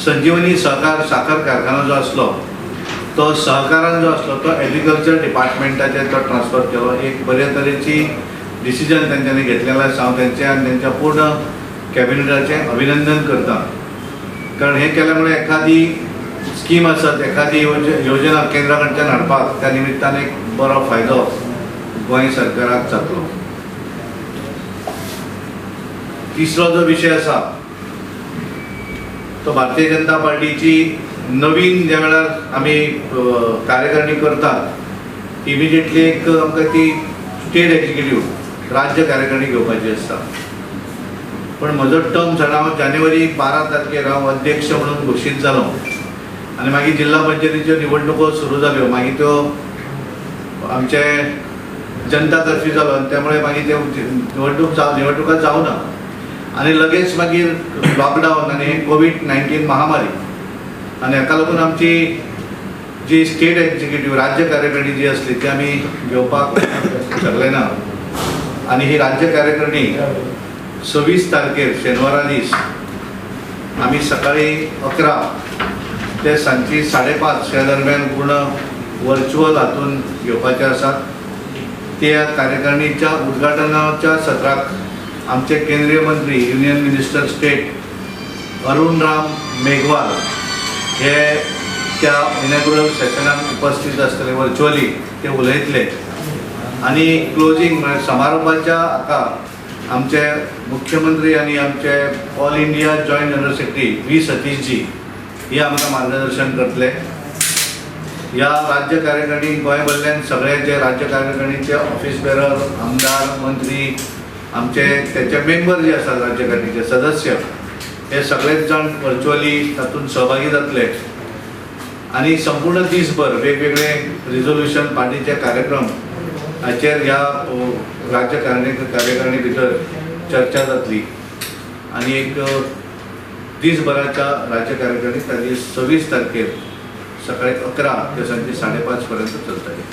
संजीवनी सहकार साखर कारखानो जो आसलो तो सहकारान जो आसलो तो एग्रीकल्चर डिपार्टमेंटाचेर तो ट्रान्सफर केलो. एक बरे तरेची डिसिजन तेंच्यांनी घेतलेलें आसा. हांव तेंचें आनी तेंच्या पूर्ण कॅबिनेटाचें अभिनंदन करता, कारण हें केल्या मुळे एखादी स्कीम आसत, एखादी योजना केंद्रा कडच्यान हाडपाक त्या निमित्तान एक बरो फायदो गोंय सरकाराक जातलो. तिसरो जो विशय आसा तो भारतीय जनता पार्टीची नवीन ज्या वेळार आमी कार्यकारिणी करतात, इमिजिएटली एक आमकां ती स्टेट एक्झिक्युटीव राज्य कार्यकारिणी घेवपाची आसता. पण म्हजो टर्म जाणा, हांव जानेवारी 12 तारखेर हांव अध्यक्ष म्हणून घोशीत जालो आनी मागीर जिल्हा पंचायतीच्यो निवडणुको सुरू जाल्यो. मागीर त्यो आमचे जनता कर्फ्यू जालो आनी त्यामुळे मागीर त्यो निवडणुका जावना आनी लगेच मागीर लॉकडावन आनी कोवीड-19 महामारी आनी हाका लागून आमची जी स्टेट एक्झिक्युटीव राज्य कार्यकारिणी जी आसली ती आमी घेवपाक शकले ना. आनी ही राज्य कार्यकारिणी 26 तारखेर शेनवारा दीस आमी सकाळी 11 ते सांजची 5:30 ह्या दरम्यान पूर्ण वर्च्युअल हातून घेवपाचे आसात. त्या कार्यकारिणीच्या उद्घाटनाच्या सत्राक आमचे केंद्रीय मंत्री, union minister state Arun Ram Meghwal हे त्या इनॅग्युरल सेशनाक उपस्थित आसतले. वर्च्युअली ते उलयतले आनी क्लोजींग म्हळ्यार समारोपाच्या हाका आमचे मुख्यमंत्री आनी आमचे All India Joint General Secretary V सतीशजी हे आमकां मार्गदर्शन करतले. ह्या राज्य कार्यकारिणी गोंय भरल्यान सगळे जे राज्य कार्यकारिणीचे ऑफिस बेरर, आमदार, मंत्री, आमचे तेचे मेंबर जे आसात, राज्यकारिणीचे सदस्य, हे सगळेच जाण वर्च्युअली तातूंत सहभागी जातले आनी संपूर्ण दीसभर वेगवेगळे रिजोल्युशन, पार्टीचे कार्यक्रम हाचेर ह्या राज्य कार्यकारिणी भितर चर्चा जातली. आनी एक दीसभराच्या राज्य कार्यकारिणी त्या दीस 26 तारखेर सकाळी 11 ते सांजची 5:30 पर्यंत चलतली.